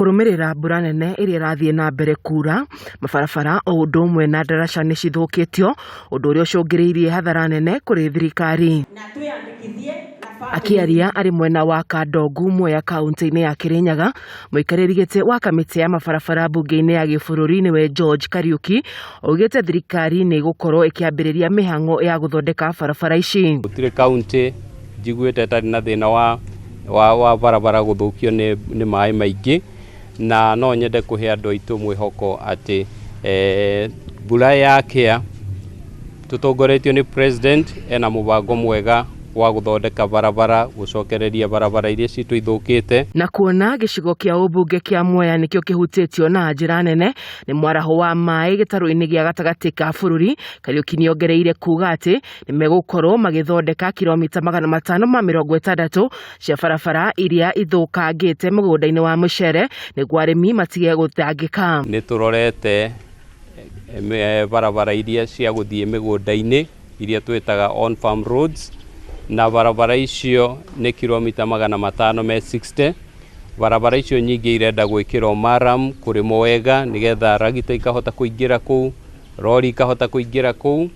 Kũrũmĩrĩra mbura nene ĩrĩa ĩrathiĩ na mbere kuura, mabarabara o ũndũ ũmwe na ndaraca nĩ cithũkĩtio, ũndũ ũrĩa ũcũngĩrĩirie hathara nene kũrĩ thirikari. Akĩaria arĩ mwena wa Kandongu Mwea kaũntĩ-inĩ ya Kĩrĩnyaga, mũikarĩri gĩtĩ wa kamĩtĩ ya mabarabara mbunge-inĩ ya gĩbũrũri nĩwe George Kariuki, augĩte thirikari nĩ ĩgũkorwo ĩkĩambĩrĩria mĩhang'o ya gũthondeka barabara ici. Gũtirĩ kaũntĩ njiguĩte ĩtarĩ na thĩna wa, wa, wa barabara gũthũkio nĩ, nĩ maĩ maingĩ na no nyende kũhe andũ aitũ mwĩhoko atĩ eh, mbura yakĩa tũtongoretio nĩ president ena mũbango mwega wa gũthondeka barabara gũcokereria barabara iria citũ ithũkĩte. Na kuona gĩcigo kĩa ũmbunge kĩa Mwea nĩkĩo kĩhutĩtio na njĩra nene nĩ mwaraho wa maĩ gĩtarũ-inĩ gĩa gatagatĩ ka bũrũri, Kariuki nĩongereire kuga atĩ nĩmegũkorwo magĩthondeka kilomita 560 cia barabara iria ithũkangĩte mũgũnda-inĩ wa mũcere nĩguo arĩmi matige gũtangĩka. Nĩ tũrorete barabara iria cia gũthiĩ mĩgũnda-inĩ iria twĩtaga on farm roads na barabara icio nĩ kilomita 560. Barabara icio nyingĩ irenda gwĩkĩrwo maram, kũrĩmwo wega nĩgetha ragita ikahota kũingĩra kũu, rori ikahota kũingĩra kũu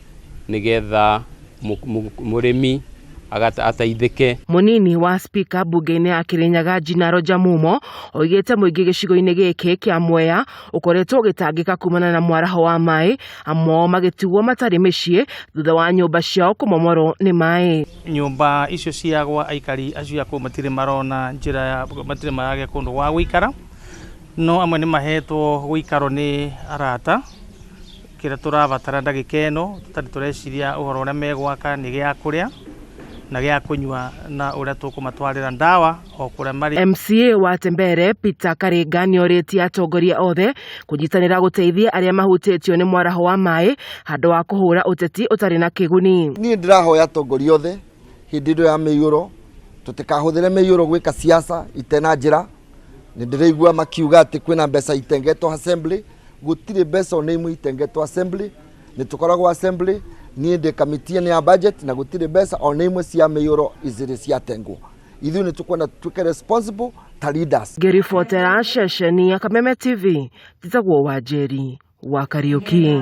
nĩgetha mũrĩmi ateithĩke. Mũnini wa spika mbunge-inĩ ya Kĩrĩnyaga Gina Roger Mumo oigĩte mũingĩ gĩcigo-inĩ gĩkĩ kĩa Mwea ũkoretwo ũgĩtangĩka kumana na mwaraho wa maĩ, amwe ao magĩtigwo matarĩ mĩciĩ thutha wa nyũmba ciao kũmomorwo nĩ maĩ. Nyũmba icio ciagwa aikari acio a kũu matirĩ marona njĩra ya matirĩ maragĩa kũndũ gwa gũikara, no amwe nĩ mahetwo gũikaro nĩ arata. Kĩrĩa tũrabatara ndagĩka ĩno tũtarĩ tũreciria ũhoro ũrĩa megwaka nĩ gĩa kũrĩa na gĩa kũnyua na ũrĩa tũkũmatwarĩra ndawa o kũrĩa marĩ. MCA wa Tembere Peter Karinga nĩorĩtie atongoria othe kũnyitanĩra gũteithia arĩa mahutĩtio nĩ mwaraho wa maĩ handũ wa kũhũra ũteti ũtarĩ na kĩguni. Niĩ ndĩrahoya atongoria othe hĩndĩ ĩno ya mĩiyũro tũtikahũthĩre mĩiyũro gwĩka siasa itena njĩra. Nĩ ndĩraigua makiuga atĩ kwĩna mbeca itengetwo assembly, gũtirĩ mbeca ona imwe itengetwo assembly. Nĩ tũkoragwo assembly, niĩ ndĩ kamĩtĩ ya budget na gũtirĩ mbeca ona imwe cia mĩiyũro izĩrĩ ciatengwo. Ithuĩ nĩ tũkwenda tuĩke responsible ta leaders. Ngĩribotera ceceni ya Kameme TV, njĩtagwo Wanjeri wa Kariuki.